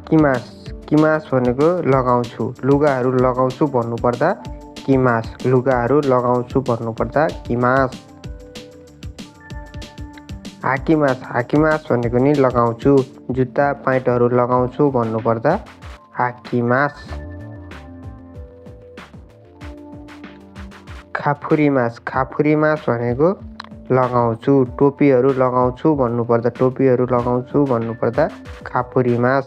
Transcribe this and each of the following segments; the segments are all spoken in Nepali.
किमास किमास भनेको लगाउँछु लुगाहरू लगाउँछु भन्नुपर्दा किमास लुगाहरू लगाउँछु भन्नुपर्दा किमास। हाकिमास भनेको नि लगाउँछु जुत्ता प्यान्टहरू लगाउँछु भन्नुपर्दा हाकिमास। खाफुरीमास भनेको लगाउँछु टोपीहरू लगाउँछु भन्नुपर्दा खाफुरीमास।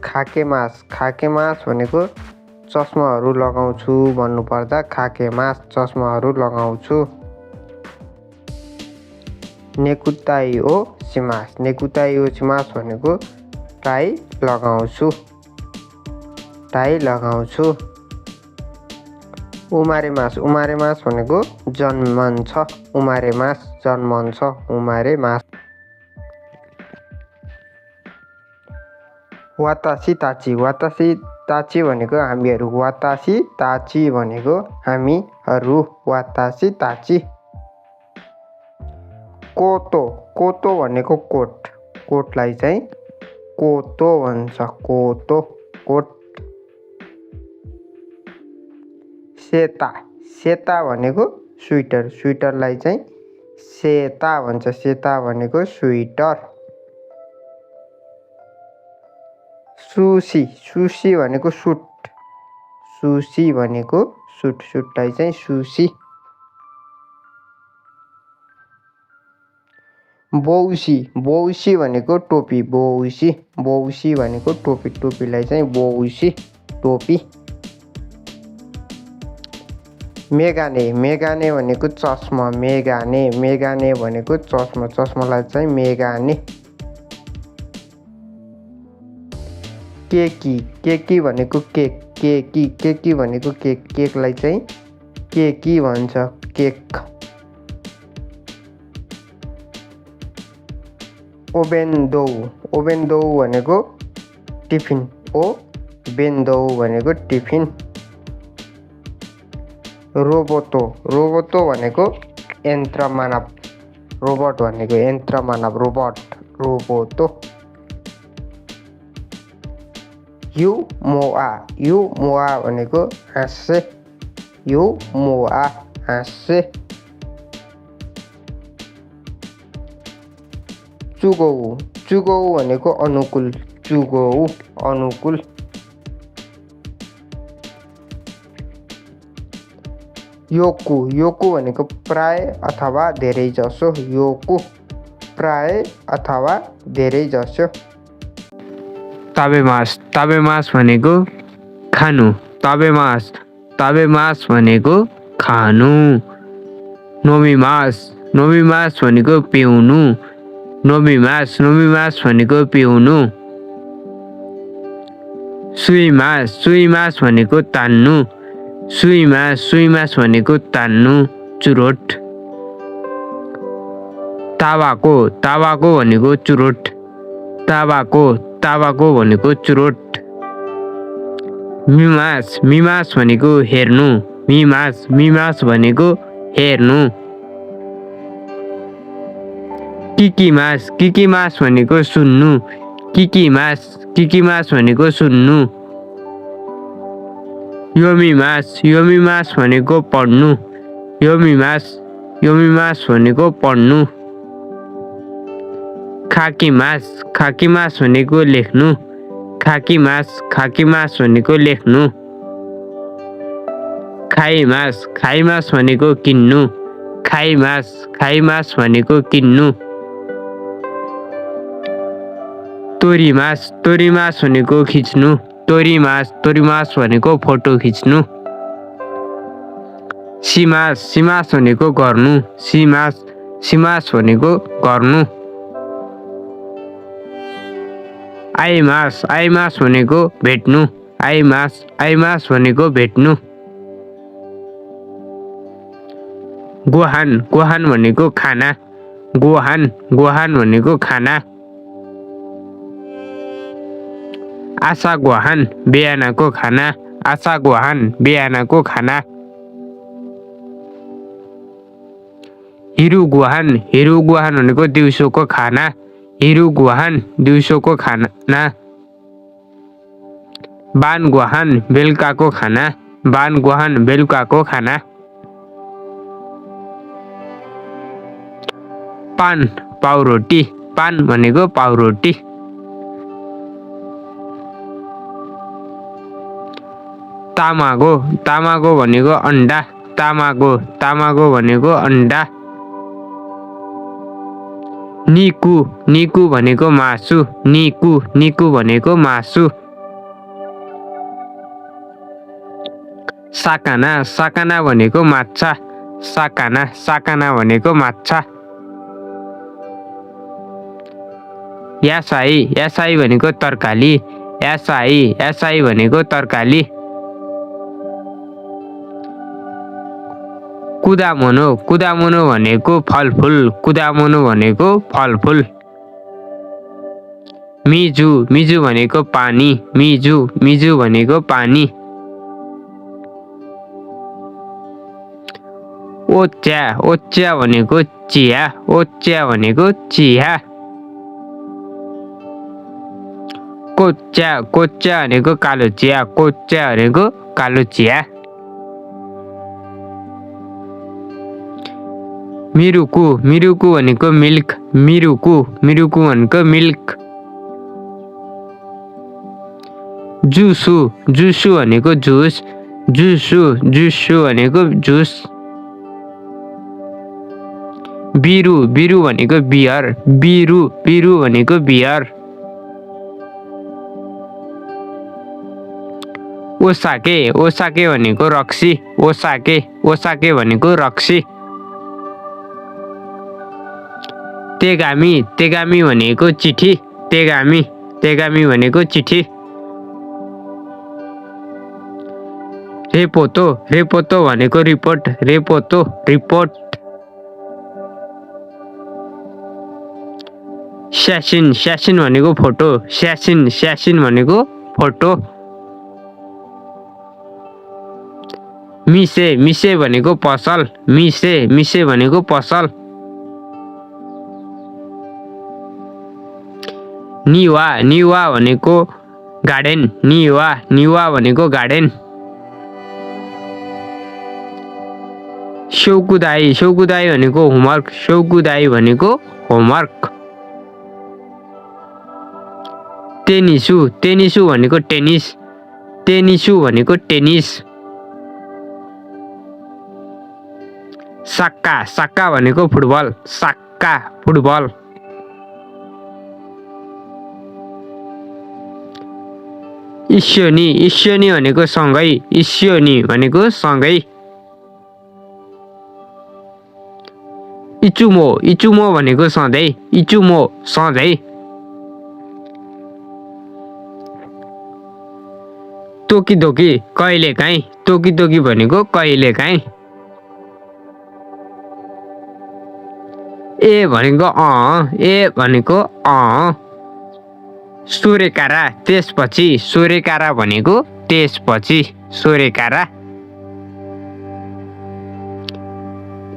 खाकेमास भनेको चस्माहरू लगाउँछु भन्नुपर्दा खाकेमास चस्माहरू लगाउँछु। नेकुताइओसिमास भनेको टाई लगाउँछु। उमारेमास भनेको जन्मन्छ उमारेमास। वातासी ताची भनेको हामीहरू वातासी ताची। कोतो भनेको कोटलाई चाहिँ कोतो भन्छ कोट। सेता भनेको स्वेटरलाई चाहिँ सेता भन्छ सेता भनेको स्वेटर। सुसी भनेको सुटलाई चाहिँ सुसी। बौसी भनेको टोपी बौसी भनेको टोपीलाई चाहिँ बौसी टोपी। मेगाने भनेको चस्मा मेगाने भनेको चस्मालाई चाहिँ मेगाने। केकी भनेको केकी भनेको केकलाई चाहिँ केकी भन्छ केक। ओबेन्दौ भनेको टिफिन टिफिन। रोबोटो भनेको यन्त्र मानव रोबोटो। युमोआ भनेको हाँस्से चुगौ भनेको अनुकूल अनुकूल। योकु भनेको प्राय अथवा धेरै जसो। ताबेमास भनेको खानु ताबेमास भनेको खानु। नोमीमास भनेको पिउनु नोमीमास भनेको पिउनु। सुइमास भनेको तान्नु सुइमास भनेको तान्नु चुरोट। ताबाको भनेको चुरोट ताबाको भनेको चुरोट। मिमास भनेको हेर्नु मिमास भनेको हेर्नु। किकिमास भनेको सुन्नु किकिमास भनेको सुन्नु। योमिमास भनेको पढ्नु योमिमास भनेको पढ्नु। खाकीमास भनेको लेख्नु खाकीमास भनेको लेख्नु। खाइमास भनेको किन्नु खाइमास भनेको किन्नु। तोरीमास भनेको खिच्नु तोरीमास भनेको फोटो खिच्नु। सिमास भनेको गर्नु सिमास भनेको गर्नु। आइमास भनेको भेट्नु आइमास भनेको भेट्नु। गोहान भनेको खाना गोहान भनेको खाना। आशा गोहान बिहानको खाना हिरु गोहान भनेको दिउँसोको खाना हिरु गुहान दिउँसोको खाना बान गुहान बेलुकाको खाना बान गुहान बेलुकाको खाना पान पाउरोटी पान भनेको पाउरोटी तामागो तामागो भनेको अन्डा तामागो भनेको अन्डा निकु निकु भनेको मासु निकु भनेको मासु साकाना भनेको माछा साकाना भनेको माछा यासाई भनेको तरकारी यासाई भनेको तरकारी कुदामोनो भनेको फलफुल मिजु भनेको पानी मिजु भनेको पानी ओच्या भनेको चिया कोच्चा भनेको कालो चिया मिरुकु भनेको मिल्क मिरुकु भनेको मिल्क जुसु भनेको जुसु भनेको जुस बिरु भनेको बियर बिरु भनेको बियर ओसाके भनेको रक्सी ओसाके भनेको रक्सी तेगामी भनेको चिठी तेगामी भनेको चिठी रेपोतो भनेको रिपोर्ट स्यासिन भनेको फोटो स्यासिन भनेको फोटो मिसे भनेको पसल मिसे भनेको पसल निवा भनेको गार्डन निवा भनेको गार्डन सौकुदाई भनेको होमवर्क टेनिसु भनेको टेनिस साक्का भनेको फुटबल इस्योनी भनेको सँगै इचुमो भनेको सधैँ तोकी कहिलेकाहीँ भनेको कहिलेकाहीँ ए भनेको सोरेकारा भनेको त्यसपछि सोरेकारा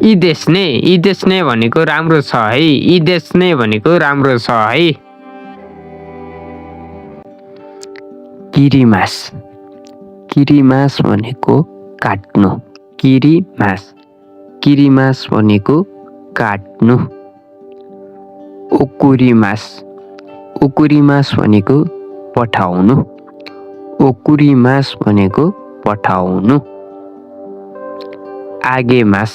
इदेस्ने भनेको राम्रो छ है किरिमास भनेको काट्नु किरिमास भनेको काट्नु ओकुरिमास भनेको पठाउनु आगेमास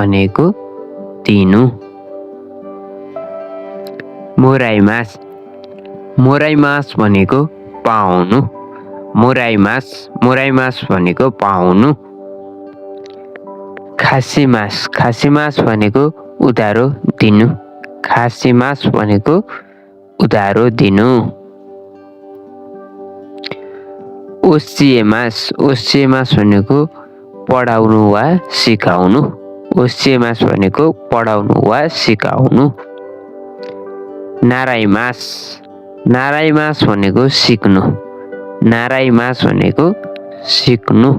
भनेको दिनु मोराइमास भनेको पाउनु खासीमास भनेको उधारो दिनु ओसिएमास भनेको पढाउनु वा सिकाउनु नाराइमास भनेको सिक्नु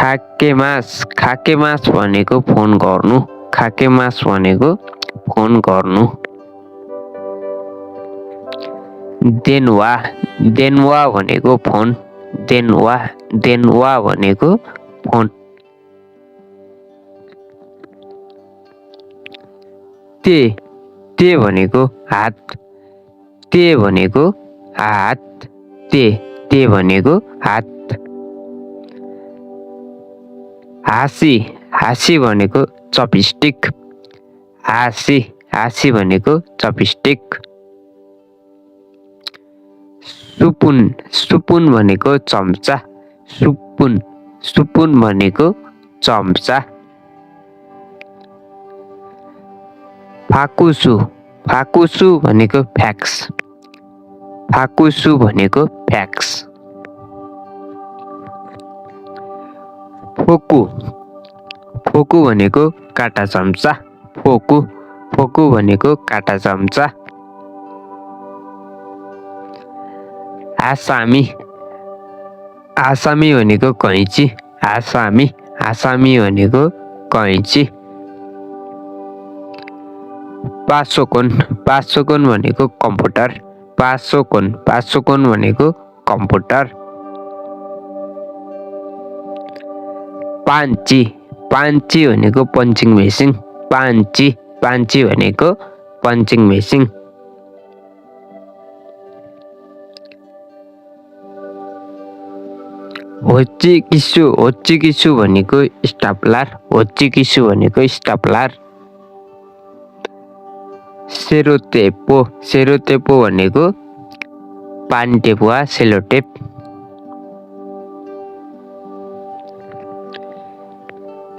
खाकेमास भनेको फोन गर्नु खाकेमास भनेको फोन गर्नु देनवा भनेको फोन देनवा भनेको फोन ते भनेको हात ते भनेको हात ते भनेको हात हाँसी भनेको चपस्टिक हाँसी भनेको चपस्टिक सुपुन भनेको चम्चा सुपुन भनेको चम्चा फाकुसु भनेको फ्याक्स फोकु भनेको काटा चम्चा फोकु भनेको काटा चम्चा आसामी भनेको कैँची आसामी भनेको कैँची पासोकोन भनेको कम्प्युटर पासोकोन भनेको कम्प्युटर पान्ची भनेको पन्चिङ मेसिन पान्ची भनेको पन्चिङ मेसिन होच्चिकिसु भनेको स्टाप्लर सेरोटेपो भनेको पानी टेप वा सेलोटेप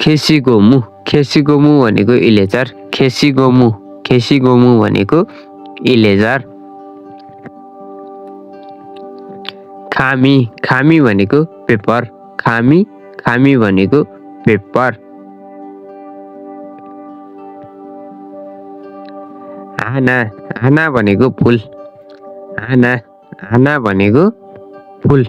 खेसीगोमु भनेको इलेजर खेसीगोमु भनेको इलेजर खामी भनेको पेपर खामी भनेको पेपर हाना भनेको फुल हाना भनेको फुल